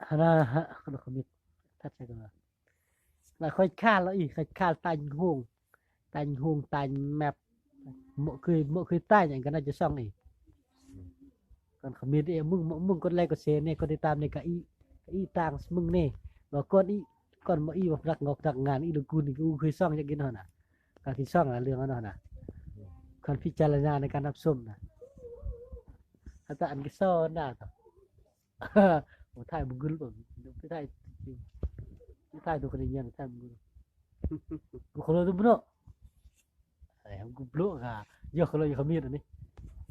ຫັ້ນນະ ຄົນຄອມເມັນທັດໃສ່ກັນວ່າ ລະຂ້ອຍຄານລະອີກ ຂ້ອຍຄານຕາຍໂຮງ ຕາຍໂຮງ ຕາຍແມັບ ບໍ່ເຄີຍ ບໍ່ເຄີຍຕາຍຫຍັງກໍໜ້າຈະຊ່ອງອີກ ກ່ອນຄອມເມັນເອ ມຶງ ມຶງກົດໄລກົດແຊແດ່ ກົດຕິດຕາມແດ່ ກະອີ ກະອີຕາງ ມຶງແດ່ ບໍ່ກ່ອນອີ ກ່ອນບໍ່ອີ ບໍ່ຮັກງອກຮັກງານອີ ລະກູນີ້ ກູເຄີຍຊ່ອງຈັກກິນຫັ້ນນະ ການທີ່ຊ່ອງນະ ເລື່ອງຫັ້ນນະ ຄວນພິຈາລະນາໃນການຮັບຊົມນະ ອາຈານກະສອນນະ ໂອ້ ຖ່າຍບໍ່ກຸນ ໄປຖ່າຍ ໄປຖ່າຍດູກະນິຍານ ຖ່າຍບໍ່ກຸນ ກູໂຄໂລຕຸໂນ ເອີ ກູໂບລະ ຍອກໂຄໂລຍອກຂະມີດອັນນີ້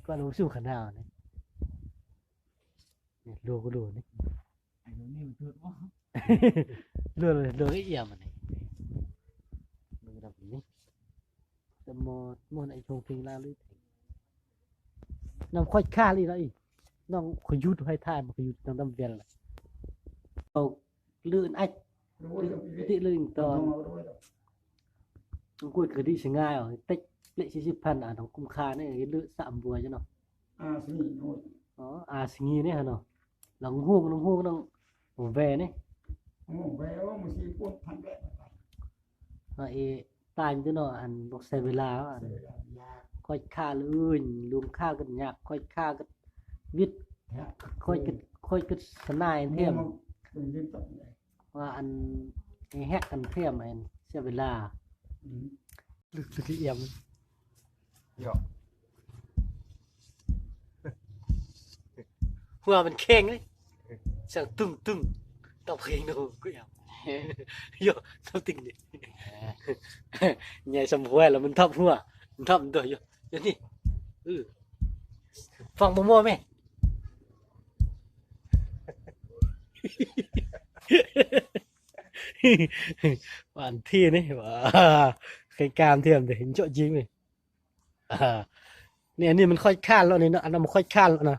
ກວ່າລົງສູ່ຂະໜາວນີ້ ນີ້ໂລໂກໂລນີ້ ໂລ ໂລ ໂລອຽມອັນນີ້ ເບິ່ງດຳນີ້ ແຕ່ໝໍ ໝໍໃນຊົງເພງລາວເລີຍ ນຳຂ້ອຍຄາລີເນາະອີ ນ້ອງຂ້ອຍຢຸດໃຫ້ຖ່າຍ ມັນຂ້ອຍຢຸດນຳດຳແວ່ນລະ ເອົາ ລື່ນໄອ້ ວິທີລື່ນຕອນ ກວດກະດີສະຫງ່າຍ ເຕັກເລະສີ່ສິບພັນ ອາ ຕ້ອງຄຸ້ມຄ່ານີ້ ເລືອກສາມບົວຈ້ະເນາະ ອາສະນີໂນດ ອໍ ອາສະນີນີ້ຫັ້ນເນາະ ລອງຫູກ ລອງຫູກ ນ້ອງແວນີ້ ໂອ້ ແວ ໂອ້ ມັນຊິປົນພັນແວ ອາ ເອ ຕ່າງຢູ່ເນາະ ອັນບໍ່ໃຊ້ເວລາ ອັນຂ້ອຍຂ້ານອື່ນ ລຸງຂ້ານກັນຍາກ ຂ້ອຍຂ້ານກັນວິດ ຂ້ອຍກະ ຂ້ອຍກະສະໜາຍແທມ ວ່າອັນແຮກກັນແທມ ອັນເສຍເວລາ ອືມ ລຶກໆອຽມ ເຍາະ ຫົວມັນແຂງເລີຍ ສຽງຕຶ້ມໆ ຕອບເພງໂນ ກູແອມ ໂຍ ໂນຕິງນີ້ ໃຫຍ່ສ່ຳຫົວແລ້ວມັນທັບຫົວ ມັນທັບຕົວໂຍ ໂຍນີ້ ເອີ ຟັງໝໍໆແມ ຫວານເທ່ນີ້ ຫວາ ໃກ້ກ້າມເທີມເດ້ ເຈາະຈິງເລີຍ ອ່າ ນີ້ ອັນນີ້ມັນຄ່ອຍຄານແລ້ວນີ້ເນາະ ອັນນັ້ນມັນຄ່ອຍຄານແລ້ວນະ